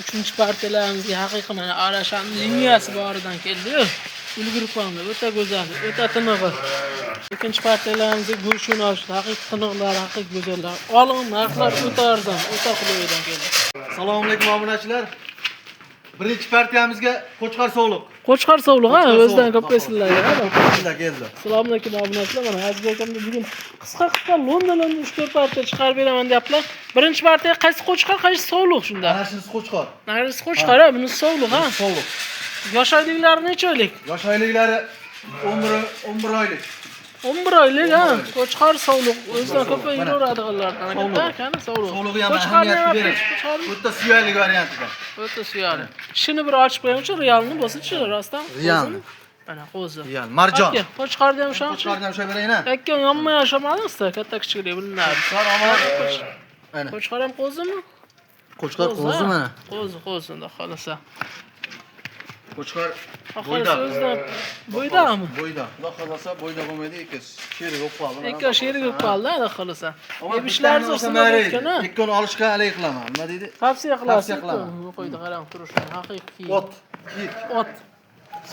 Uchinchi partiyalarimizga haqiqiy mana Arashanni liniyasi boridan keldi-yu. Ulgurib qoldi. O'ta go'zal, o'ta tinig'i. Ikkinchi partiyalarimizga go'sht yo'nalishida haqiqiy tiniqlar, haqiqiy go'zallar. Oling, narxlar o'ta arzon, o'ta qulaydan keldi. Assalomu alaykum obunachilar. Birinchi partiyamizga Qo'chqor sovliq. Qo'chqor sovliq, ha, Qo'chqor o'zidan sovliq. ko'paysizlar. Keldi, keldi. Assalomu alaykum obunachilar. Mana Aziz akamda bugun qisqa-qisqa Londondan 3-4 partiya chiqarib beraman deyaptilar. Birinchi partiya qaysi qo'chqor, qaysi sovliq shunda? Mana shunisi Qo'chqor. Narisi qo'chqor, ha, bunisi sovliq, ha. Sovliq. Yosh oyliklari necha oylik? Yosh oyliklari 11 11 oylik. 11 oylik, ha. 11 oylik. Qo'chqor sovliq o'zidan sovliq, ko'payib mana. yuraveradiganlardan. Sovliq. Qani sovliq. Sovlig'i ham Qo'chqorni ham ahamiyatli beradi. qo'chqorni O'ta suyakli variantida. o'ta suyakli. Tishini bir ochib qo'yingchi, realni bo'lsinchi, rostdan. Realni. Qo'zini. Mana qo'zi. Real, marjon. Aka, qo'chqorni ham o'shanchi. Qo'chqorni ham ushlab berayin ha. Aka, yonma yashamadingiz katta kichiklik bilinardi. Qo'chqor omon. Mana. Qo'chqor ham qo'zimi? Qo'chqor qo'zi ha? mana. Qo'zi, qo'zi, xudo xohlasa. Qo'chqor Xohlasa bo'ydoq. o'zidan bo'ydoqmi? Bo'ydoq. Xudo xohlasa bo'ydoq bo'lmaydi, ikki sherik bo'lib qoldi. mana. Ikki sherik bo'lib qoldi, xudo xohlasa. Ammo Yemishlari bittani olsa zo'rsin mayli o'tgan, ha? edi. Ikkini olishga haligi qilaman. Nima deydi? Tavsiya qilasiz. Tavsiya qilaman. Bu qo'ydi, qarang turishini, haqiqiy. Ot, kiyik. Ot.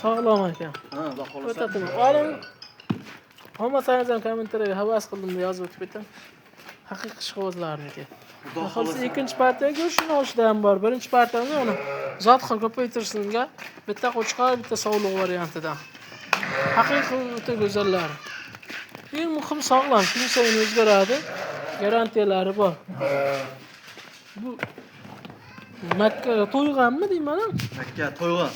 Sog'lom ekan. Ha, xudo xohlasa. O'ta tiniq. Oling. Olmasangiz ham kommentariyaga havas qildim deb yozib o'tib keting. Haqiqiy ishqibozlarniki. Xudo Xohlasa xohlasa. ikkinchi partiya go'shtini olishda ham bor. Birinchi partiyani uni zot xil ko'paytirsinga bitta qo'chqor, bitta sovliq variantidan. Haqiqiy o'ta go'zallar. Eng muhim sog'lom, kun sayin o'zgaradi. Garantiyalari bor. Bu Makka to'yg'anmi deyman? Makka to'yg'on.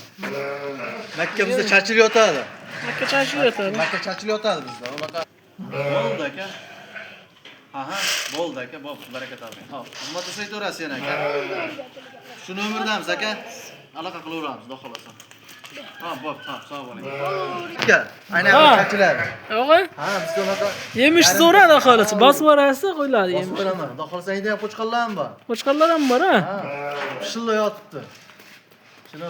Makka bizda chachilib yotadi. Makka chashib yotadi. Makka chachilib yotadi bizda. Unaqa bo'ldi aka. Aha, bo'ldi aka, bo'pti, baraka toping. Xo'p, nima desa aytaverasiz yana aka. Shu nomerdamiz aka. Aloqa qilaveramiz, xudo xohlasa. Ha, bo'pti, ha, sog' bo'ling. Aka, aynan Ha. chachiladi. Yo'q, Ha, bizda unaqa yemish zo'r xudo xohlasa. Bosib yuborasiz, qo'yiladi bosib yemish. beraman. Xudo xohlasa endi ham qo'chqorlar ham bor. Qo'chqorlar ham bor, ha. Ha, pishilla yotibdi. Pishilla.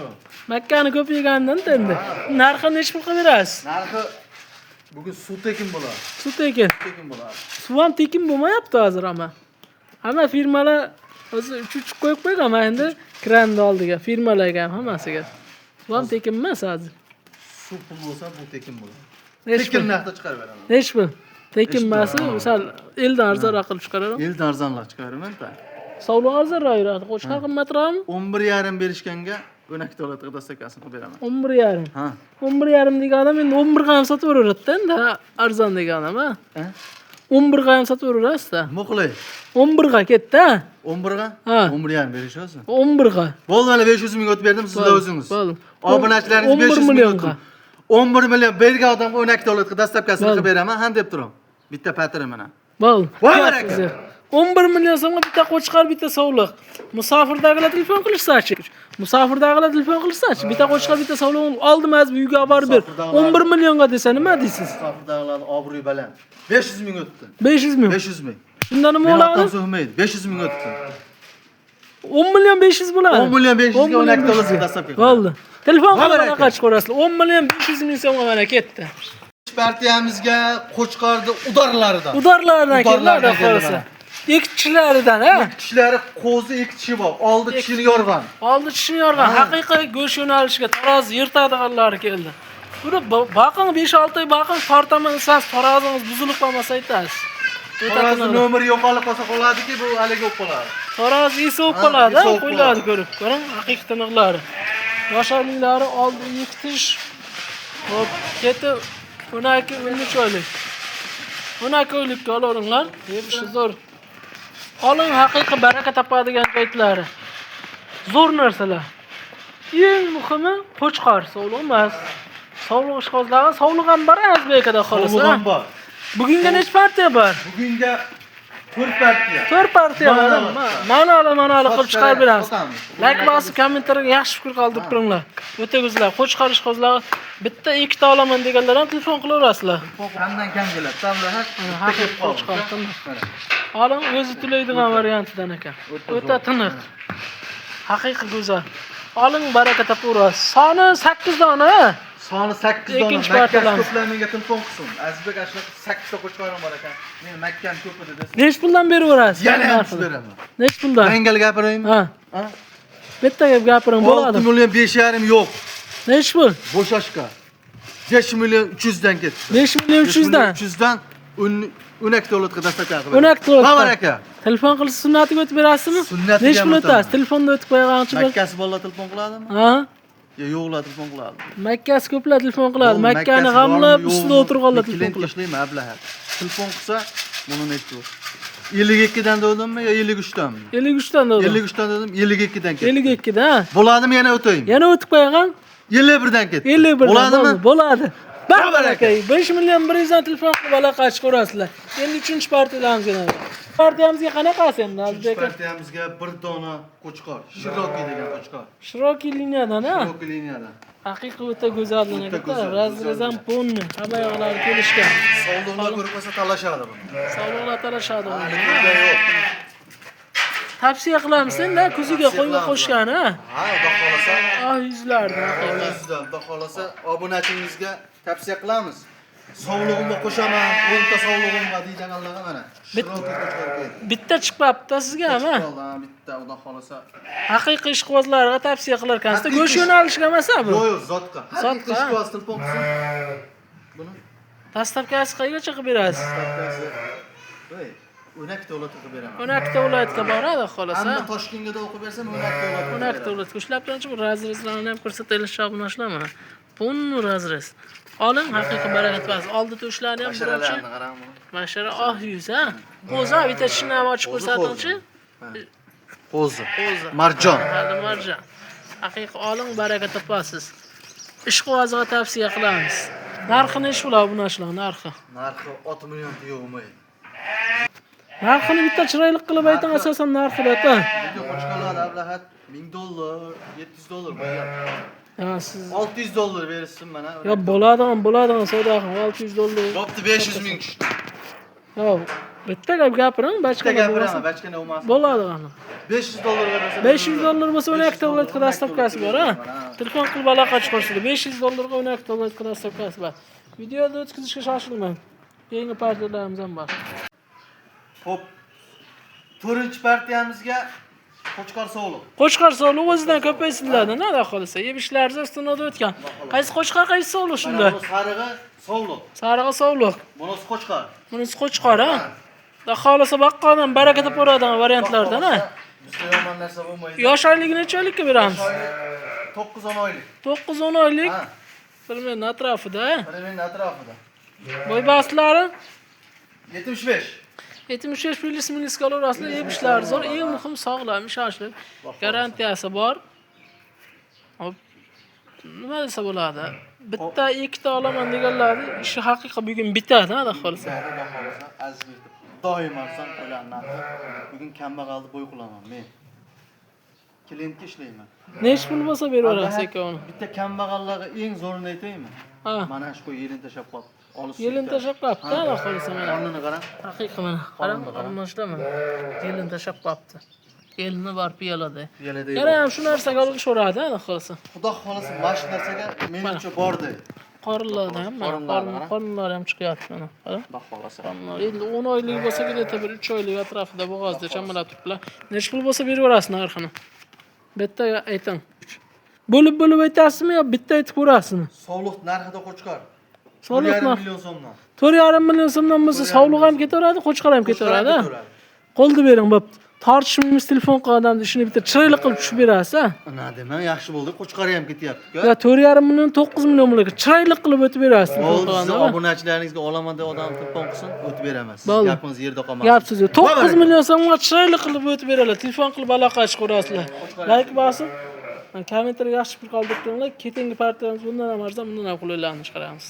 Makkani ko'p yegandan endi. Narxini nechi pul qilib berasiz? Narxi bugun suv tekin bo'ladi. Suv tekin. Suv tekin bo'ladi. Suv ham tekin bo'lmayapti hozir ama. Hamma firmalar o'zi uch qo'yib qo'ygan mana endi kranni oldiga, firmalarga ham hammasiga. Suv ham tekin emas hozir. Suv pul bo'lsa, bu tekin bo'ladi. Nechi Tekin pul? narxda chiqarib beraman. Nechi pul? Tekin emas, sal eldan arzonroq qilib chiqaraman. Eldan arzonroq chiqaraman ta. Sovliq arzonroq yuradi. Qo'chqor qimmatroqmi? 11,5 berishganga 12 davlatga dastakasini qilib beraman. 11,5. Ha. 11,5 degan odam endi 11 ga ham sotib yuboradi endi, ha, arzon degan odam, ha. Ha? 11 ga ham sotib yuborasiz-da. Nima qilay? 11 ga ketdi, ha. 11 ga? Ha. 11,5 berishyapsiz. 11 ga. Bo'ldi, mana 500 ming o'tib berdim, sizlar Bo'ldi, o'zingiz. bo'ldi. Obunachilaringiz 11 500 ming millionga. o'tdim. 11 million bergan odamga 12 davlatga dastlabkasini Bo'ldi. qilib beraman, han deb turaman. Bitta patiri mana. Bo'ldi. Voy baraka. 11 million so'mga bitta qo'chqor, bitta sovliq. Musofirdagilar telefon qilishsachi. Musofirdagilar telefon qilishsachi. Bitta qo'chqor, bitta sovliq oldim az uyga olib borib ber. Musofirdagilar- 11 millionga desa nima deysiz? Musofirdagilarning obro'yi baland. 500 ming o'tdi. 500 ming. 500 ming. Shunda nima Meni bo'ladi? otam so'kmaydi. 500 ming o'tdi. 10 million 500 bo'ladi. 10 million 500 ga 10 million 12 dollarga 500 dastlabki qiladi. Bo'ldi. Telefon Voy qilib baraka. aloqa chiqarasizlar. 10 million 500 ming so'mga mana ketdi. Partiyamizga Qo'chqorni udarlaridan. Udarlardan keldi, Udarlardan xudo keldi xohlasa. mana. Ikki tishlaridan, ha? Tishlari qo'zi, ikki tishi bor. Oldi tishini yorgan. Oldi tishini yorgan, haqiqiy go'sht yo'nalishiga tarozi yirtadiganlari keldi. Buni boqing, 5-6 oy boqing, tortaman desangiz tarozingiz buzilib qolmasa aytasiz. O'ta Tarozi tiniq. nomeri yo'qolib qolsa qoladiki, bu haligi bo'lib qoladi. Tarozi esi bo'lib Ha, qoladi, esi bo'lib qo'yiladi qoladi. ko'rib. Ko'ring, haqiqiy tiniqlari. Yosharliklari oldi ikki tish. Hop, ketdi 12 13 oylik. 12 oylikka olaveringlar. Yemishi zo'r. Oling haqiqiy baraka topadigan paytlari. Zo'r narsalar. Eng muhimi qo'chqor, sovliq emas. Sovliq ishqibozlari sovliq ham bor Azbekada xolos. Sovliq ham bor. Bugunga necha partiya bor? Bugunga 4 partiya. 4 partiya bor. Ma'noli. Ma'noli ma'noli qilib chiqarib beramiz. Sotamiz. Like bosib kommentariyaga yaxshi fikr qoldirib turinglar. O'ta go'zal. Qo'chqor ishqibozlari bitta ikkita olaman deganlar ham telefon qilaverasizlar. Kamdan kam keladi. Tamda ha. Haqiqiy qo'chqor tiniq. Oling o'zi to'laydigan variantidan ekan. O'ta tiniq. Haqiqiy go'zal. Oling baraka topaverasiz. Soni 8 dona. Ha? Soni 8 dona. Ikkinchi Makkasi partiyalarimiz. ko'plar menga telefon qilsin. Azizbek Ashraf 8 ta qo'chqorim bor ekan. Men Makkam ko'p edi desin. Nechi puldan beraverasiz? Yana ham beraman. Nechi puldan? Dangal gapiraymi? Ha. Ha? Bitta gap gapiring bo'ladi. 6 million 5,5 yo'q. Nechi pul? Bo'shashga. 5 million 300 dan ketdi. 5 million 300 dan. 300 dan 12 davlatga dastak qilib. 12 davlatga. Ha, aka. Telefon qilsa sunnatiga o'tib berasizmi? Sunnatiga Nechi pul ham o'tasiz? o'taman. Telefonda o'tib qo'yganchi bir. Makkasi bolalar telefon qiladimi? Ha? Yo, yo'qlar telefon qiladi. Makkasi ko'plar telefon qiladi. Makkani g'amlab ustida o'tirganlar telefon qiladi. Ishlayman, ablahat. Telefon qilsa, buni nechi pul? 52 dan dedimmi yo 53 danmi? 53 dan dedim. 53 dan dedim, 52 dan ketdi. 52 da. ha? Bo'ladimi yana o'taymi? Yana o'tib qo'ygan 51 dan ketdi. 51 Bo'ladimi? Bo'ladi. Baraka. Baraka. 5 million 100 dan telefon qilib aloqa chiqarasizlar. Endi 3-partiyalarimiz keladi. Partiyamizga qanaqasi endi Azizbek aka? Partiyamizga bir dona qo'chqor, Shirokiy degan qo'chqor. Shirokiy liniyadan ha? Shirokiy liniyadan. Haqiqiy o'ta go'zal O'ta go'zal, Razrez ham polni, hamma yoqlari kelishgan. Sovliqlar ko'rib qolsa talashadi buni. Sovliqlar talashadi buni. Hali ko'rgan yo'q. Tavsiya qilamiz endi kuziga Tavsiya qo'yga qilamiz. qo'shgan ha? Ha, xudo xolasa, Ah yuzlardan haqiqat. yuzdan xudo xolasa obunachingizga tavsiya qilamiz. Sovlig'imga qo'shaman, 10 ta sovlig'im bor deydiganlarga mana. Shirokiy qo'chqor keldi. Bitta chiqmabdi sizga ham ha? Chiqdi, ha, bitta xudo xolasa. Haqiqiy ishqibozlarga tavsiya qilar ekansizda. Haqiqiy Go'sht ish- yo'nalishiga emas ha bu. Yo'q, yo'q, zotqa. Zotqa, Haqiqiy ishqiboz telefon qilsin. Buni Dastavkasi qayergacha qilib berasiz? stavkasi. Voy, 12 davlatga qilib beraman. 12 ta viloyatga boradi xolos ha. Hamma Toshkentga da o'qib bersam 12 davlatga. 12 ta viloyatga ushlab bu razrezlarni ham ko'rsataylik obunachilar mana. Polni razrez. Oling haqiqiy barakat bas. Oldi to'shlarni ham birovchi. Basharalarni qarang buni. Bashara oh yuz ha. Qo'zi bitta tishini ham ochib Qo'zi, ko'rsatingchi. Qo'zi. Qo'zi. Marjon. Hali marjon. Haqiqiy oling baraka topasiz. Ishqibozga tavsiya qilamiz. Narxi nechi pul obunachilar narxi? Narxi 6 million yo'qmi? Narxini bitta chiroyli qilib ayting, asosan narxida ta. Video qo'chqorlar ablahat 1000 dollar, 700 dollar bo'lyapti. Ya siz 600 dollar berishsin mana. Ya bo'ladigan, bo'ladigan savdo qilib 600 dollar. Bo'pti 500 ming tushdi. Yo, bitta gap gapiring, Bitta bachkana gapiraman, bachkana bo'lmasin. Bo'ladigan. 500 dollar bersa 500 dollar bo'lsa 12 ta viloyatga dastavkasi bor, ha? Telefon qilib aloqa chiqarishdi. 500 dollarga 12 ta viloyatga dastavkasi bor. Videoda o'tkazishga shoshilmang. Keyingi partiyalarimiz ham bor. Xo'p. 4-partiyamizga qo'chqor sovliq. Qo'chqor sovliq o'zidan ko'paysinlardan, ha, xohlasa. Yeb ishlaringiz ustida o'tgan. Qaysi qo'chqor, qaysi sovliq shunda? Mana bu sarig'i sovliq. Sarig'i sovliq. Bunisi qo'chqor. Bunisi qo'chqor, ha? Da xohlasa baqqoldan baraka topaveradigan variantlardan, ha? Bizda yomon narsa bo'lmaydi. Yosh oyligi necha oylikka beramiz? 9-10 oylik. 9-10 oylik. Ha, Bilmayman, atrofida, ha? Birimning atrofida. Bo'y-bastlari 75. 75 plyus minus kaloraasini yeb ishlari zo'r. Eng muhim sog'lom, ishonchli. Garantiyasi bor. Hop. Nima desa bo'ladi? Bitta, ikkita olaman deganlarni ishi haqiqiy bugun bitadi, ha, xohlasa. Xudo xohlasa, aziz yurtim. Doim arzon qo'ylar narxi. Bugun kambag'alni bo'y qilaman men. Klientga ishlayman. Nechi pul bo'lsa beraverasiz aka uni? Bitta kambag'allarga eng zo'rini aytaymi? Ha. Mana shu qo'y yelin tashlab qolibdi. Olib Yelin tashlab qo'yibdi, ha, xohlasa mana. Qornini qarang. Haqiqiy mana. Qarang, almashlar mana. Yelin tashlab qo'yibdi. Yelini bor piyolada. Piyolada Yana ham shu narsaga olishaveradi, ha, xohlasa. Xudo xohlasa mana shu narsaga menimcha bordi. Qorinlardan ham mana, Qorinlarni qarang. qorinlari ham chiqyapti mana. Qarang. Xudo xohlasa. Qorinlar. Endi 10 oylik bo'lsa, где-то bir 3 oylik atrofida bo'g'ozda chamalab turibdilar. Nechi pul bo'lsa beraverasiz narxini? Bitta ayting. Bo'lib-bo'lib aytasizmi yo bitta aytib ko'rasizmi? Sovliq narxida qo'chqor. Sovliq 1,5 narxi million so'mdan. 4,5 million so'mdan bo'lsa sovliq ham ketaveradi, qo'chqor ham ketaveradi. ha? Qo'lni bering, bo'pti. Tortishmaymiz, telefon qilgan odamni ishini bitta chiroyli qilib tushib berasiz, ha? Ana demang, yaxshi bo'ldi. Qo'chqori ham ketyapti-ku. Ya 4,5 million, 9 million bo'ladi. Chiroyli qilib o'tib berasiz telefon Bo'ldi, qilgan sizni odamga. obunachilaringizga olaman deb odam telefon qilsin, o'tib beraman. Siz Bo'ldi. gapingiz yerda qolmasin. Gap so'z yo'q. 9 million so'mga chiroyli qilib o'tib beradilar. Telefon qilib aloqa chiqarasizlar. Like bosib, kommentarga yaxshi fikr qoldirib turinglar. Keyingi partiyamiz bundan ham arzon, bundan ham qulaylarni chiqaramiz.